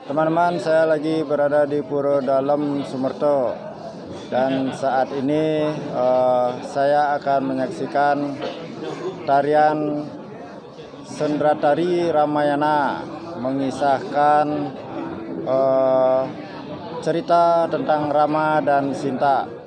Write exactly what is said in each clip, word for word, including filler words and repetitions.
Teman-teman, saya lagi berada di Pura Dalem Sumerto, dan saat ini, eh, saya akan menyaksikan tarian Sendratari Ramayana, mengisahkan, eh, cerita tentang Rama dan Sinta.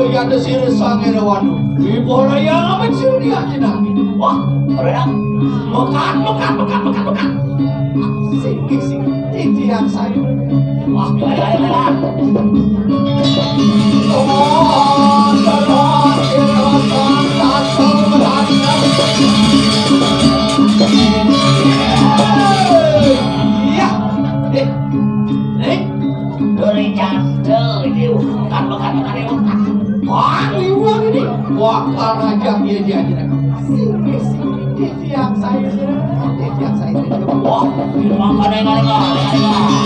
Ya ada sira sange rawanu. Ibu raya amat sira dia cina. Wah, raya. Mekat, mekat, mekat, mekat, mekat. Sing, sing. Titian saya. Wah, raya, raya, raya. Oh, iya. Eh, eh. Duri jatuh, dia. Mekat, mekat, mekat, dia. Wah, liwat ini. Wah, kurang ajar dia, dia, dia. Sini, sini. Di tiang saya, di tiang saya. Wah, ini makan yang ada, ada, ada.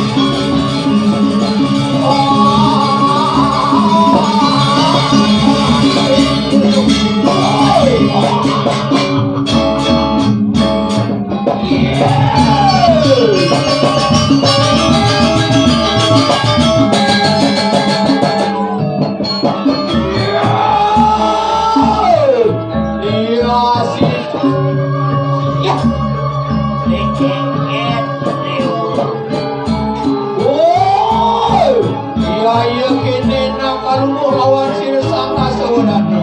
Iya, iya, kene nak kalungguh lawan sira sangka sawanana.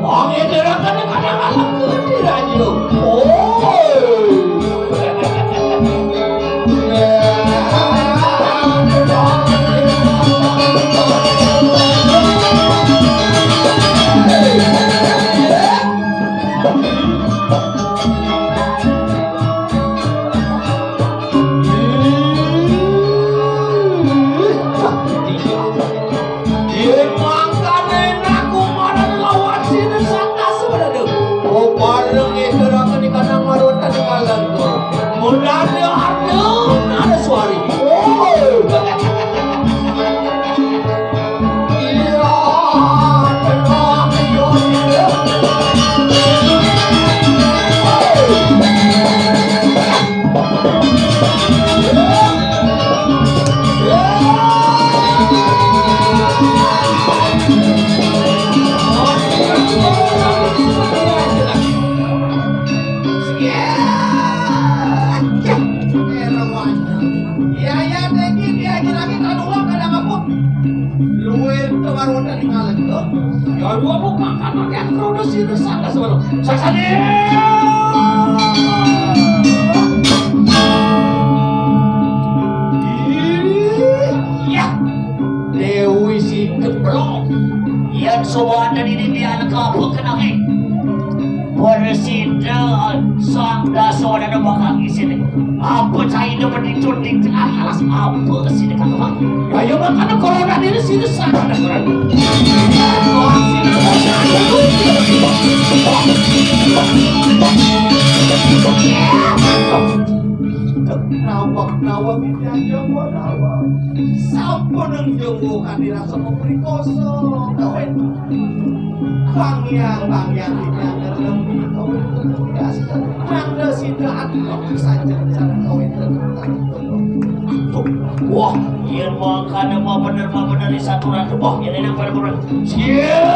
Wong ngederaken kadang alam kuwi raja. Oh. Yen mangkane aku marang lawan sine saka sebenarnya. Oh, bareng itu aku di kandang marwata di malam tu. Mudane ada, ada suari. Oh. Iya, iya, thank you. Dia aja lagi, kadang apa? Luwih tewarutan ning ngalih to. Ya, lu apa makan makan terus itu sana sebelum. Sasane. Iya. Dewi si keprok. Yen sowan dadi dene anak apa kenake? Para sida sang Dasawanana bakal ngisine. Apa caina menincun ning tengah alas apa sine kang Bang? Ayo makane corona dene sine sana corona. Nawak-nawak iki aja mau nawak. Sampun nang jowo kanthi rasa paprikosa. Kawin. Pangyang, pangyang, pangyang, mangda sida ati saja cara kawin. Wah, yen mangkane mau bener, mau bener di saturan. Wah, yen enak pada bener. Siap.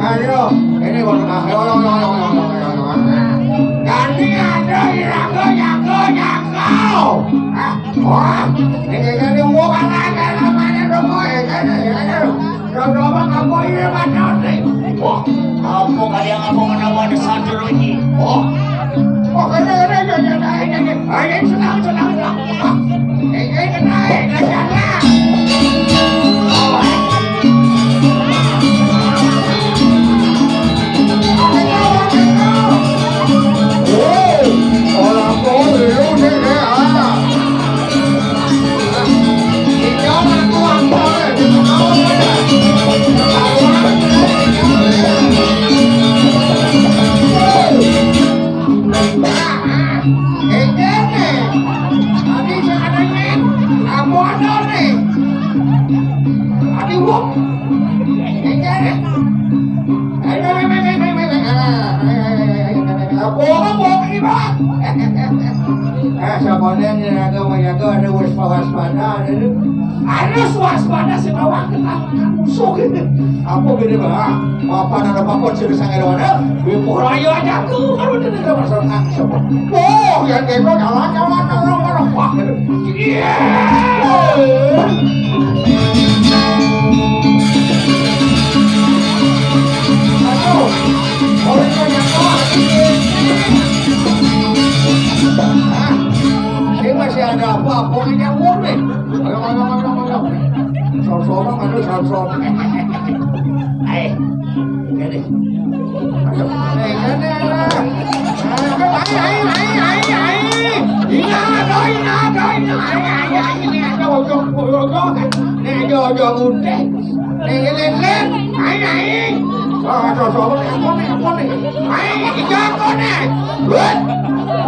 Ayo, ini baru, ayo, ayo, ayo, ayo, ayo, ayo, ayo. Ganti ada iraga, jaga, jaga. Ah, wah, ini jadi wong anak, anak, anak, anak, anak, anak, anak. Coba kamu ini mana nih? Wah, apa kalian apa mana ada satu lagi? Oh, oh, ini, ini, ini, ini, ini, ini, senang, senang, senang. Ini, ini, ini, ini, ini. Eh, sabone yen iraga majaga ada wis waspada, ada. Harus waspada sing awak kenal musuh gitu. Apa gede, Bang? Apa nana papon sing bisa ngerono? Wih, ora ya jago, kalau dia tidak masuk angin. Oh, yang kena jalan, jalan, jalan, jalan. Wah, gitu. Iya. Aduh, orang banyak banget. Ah, ini masih ada apa-apa yang nyambung nih. Ayo, ayo, ayo, ayo, ayo. Sosok, aduh, sosok. Eh, ini. Aduh, eh, ini, ini. Ayo, ayo, ayo, ayo, ayo, ayo. Ini ada, ini ada, ini ada, ini ada, ini ada, ojo, ojo, ojo. Ini ada, ojo, udah. Ning, ning, ning. Ayo, ayo. Oh, aduh, aduh, ampun, ampun, ampun. Ayo, iki jago nih. Wah.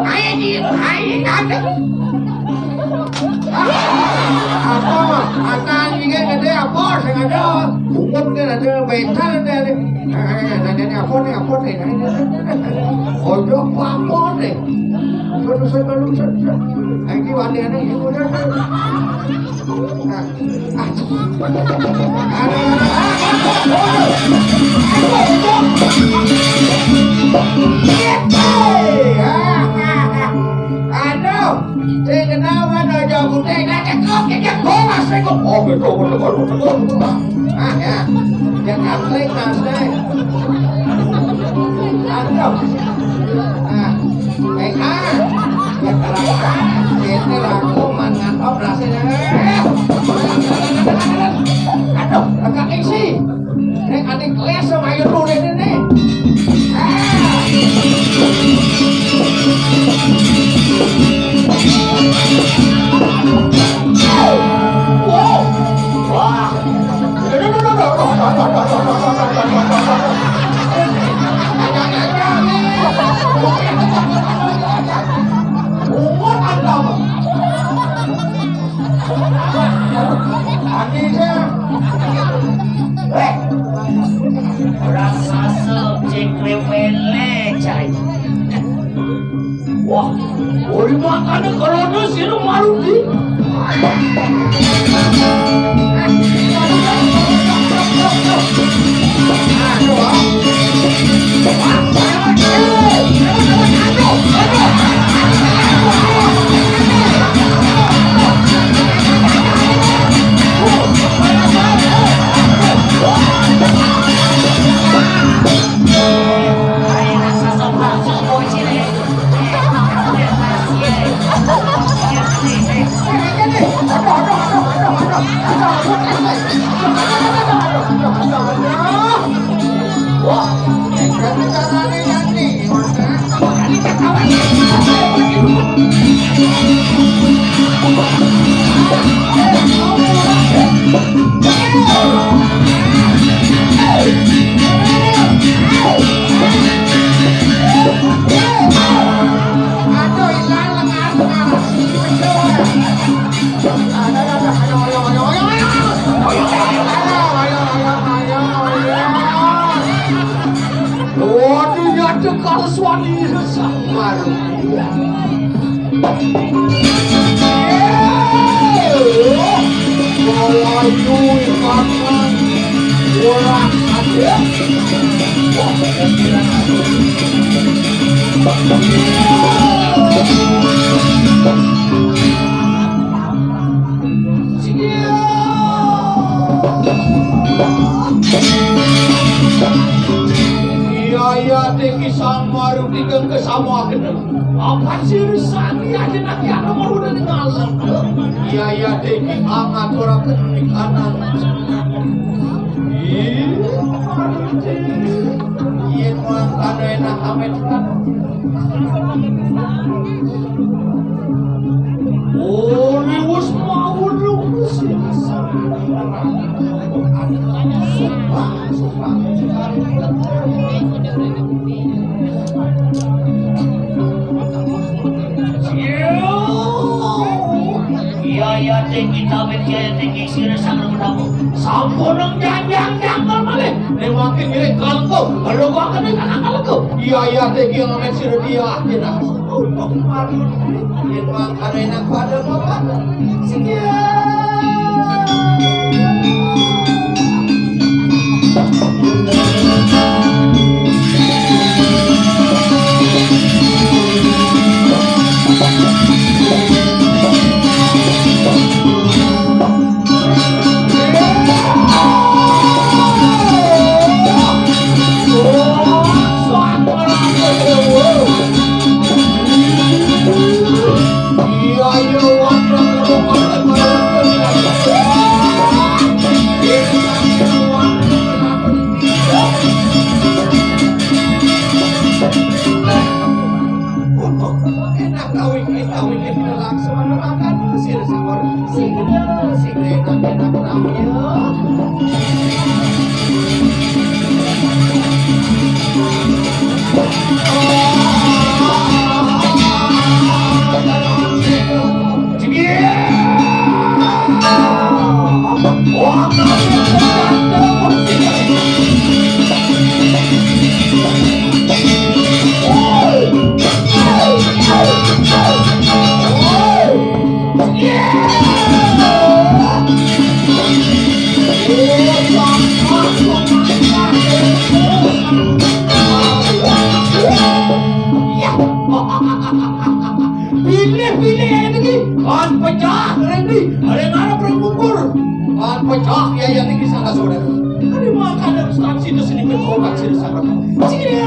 Ayo, iki, ayo, iki. Apa, Mas? Akan iki gede apa? Sing ada bungut nih, ada mental nih. Ayo, ayo, ayo, ayo, ampun nih, ampun nih. Ojo apa-apa nih. Terus, terus, terus, terus. Iki wani aneh, iki udah. Nah. Aduh, sing kenapa aja putih, nah, cekok, cekok, cekok, mas, cekok. Oh, betul, betul, betul, betul. Ah, ya. Ya, katlik, mas, deh. Aduh. Ah. Eh, ah. Ini laku mangan operasi. Aduh, agak isi. Nek ati kelas sama ayo Wah, ora mangkane krana sira maruti. Waduh, ya, kal suami samar. Melayu, Ipangan, orang ada. Iya, iya, tiki samar, tiki kesama kena. Apa sih, Sani aja nak ya, nomor udah ngalang. Iya, iya, tiki amat orang kena kanan. Ih, yen mangkane enak amet kan. Oh, liwes mawon lho. Sumpah, sumpah. Iya, iya, tinggi, cabe, kiai, tinggi, sira, sangat mendapat. Sampun nang janjang, jangan malih. Nek makin mirip kalengku, kalau gua kena kakak kalengku. Iya, iya, tinggi, ngamen sira dia, tidak. Untuk malu, nek makan enak pada bapak. Sekian. Enak kawin, kawin, langsung makan sir sahur. Sing, sing, enak, enak, enak. Pilih-pilih ayat ini. Kan pecah, Randy. Ada yang ngarep, ada yang ngukur. Kan pecah, ya, ya, tinggi sana, saudara. Ada makan dan substansi di sini, berkotak, sini, sana. Sini.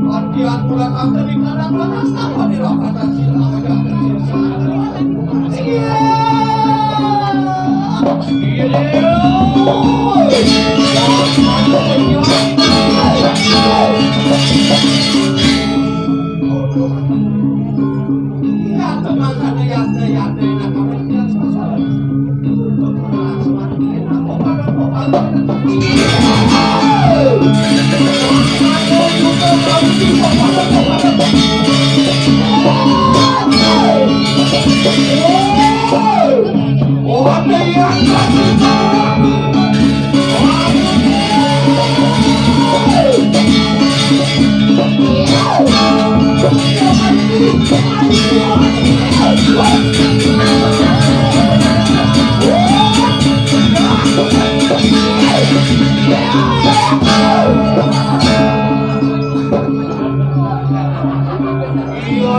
Artian mula kanker di kanan, belakang, sama di lapangan, sini, sama di atas, sini, sana. Iya,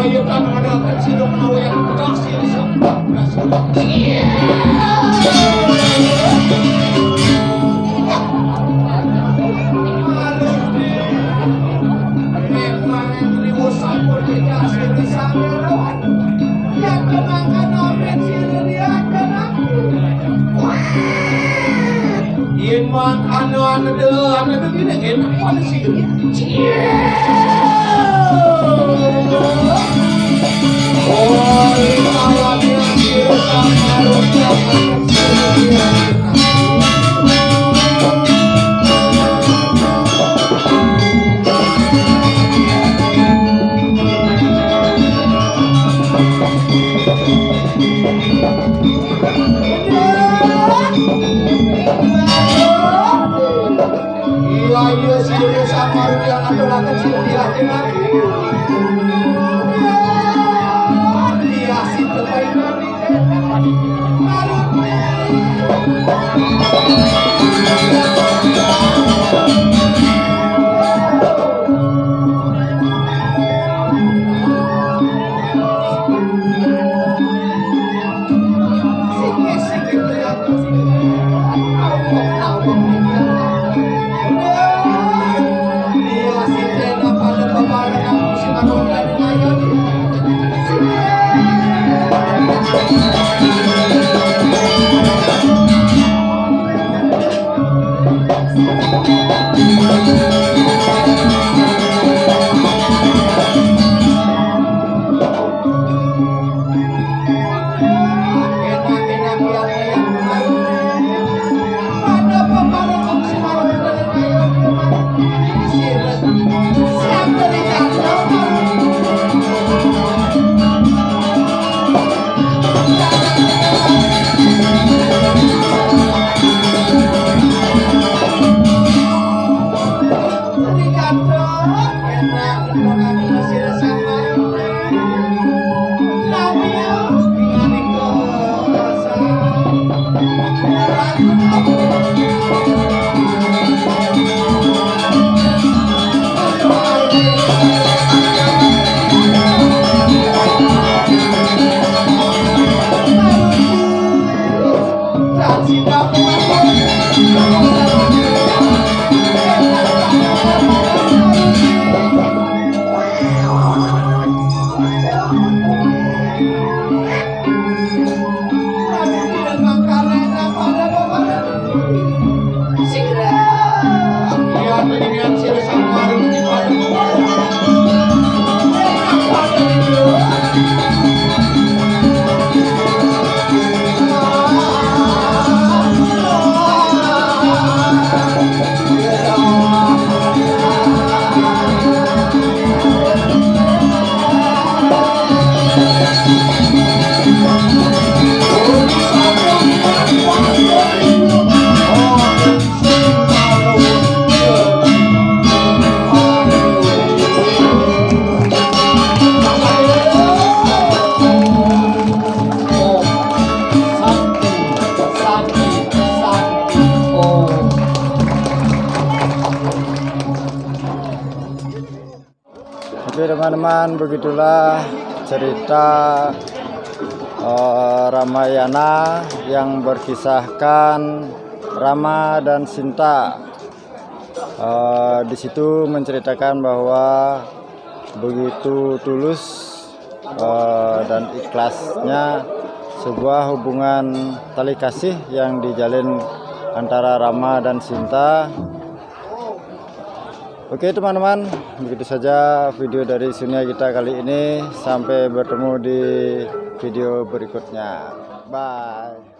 iya, kan ada kan si Dok Nawa yang kasih. Yen mang anu, anu de, anu de gini enak banget sih. Iya, iya, sih, sama yang aturaken sing dilatih. Iya, sih, coba ini. Oke, teman-teman, begitulah cerita eh, Ramayana yang berkisahkan Rama dan Sinta. Eh, di situ menceritakan bahwa begitu tulus eh, dan ikhlasnya sebuah hubungan tali kasih yang dijalin antara Rama dan Sinta. Oke, teman-teman, begitu saja video dari Sunia kita kali ini. Sampai bertemu di video berikutnya. Bye.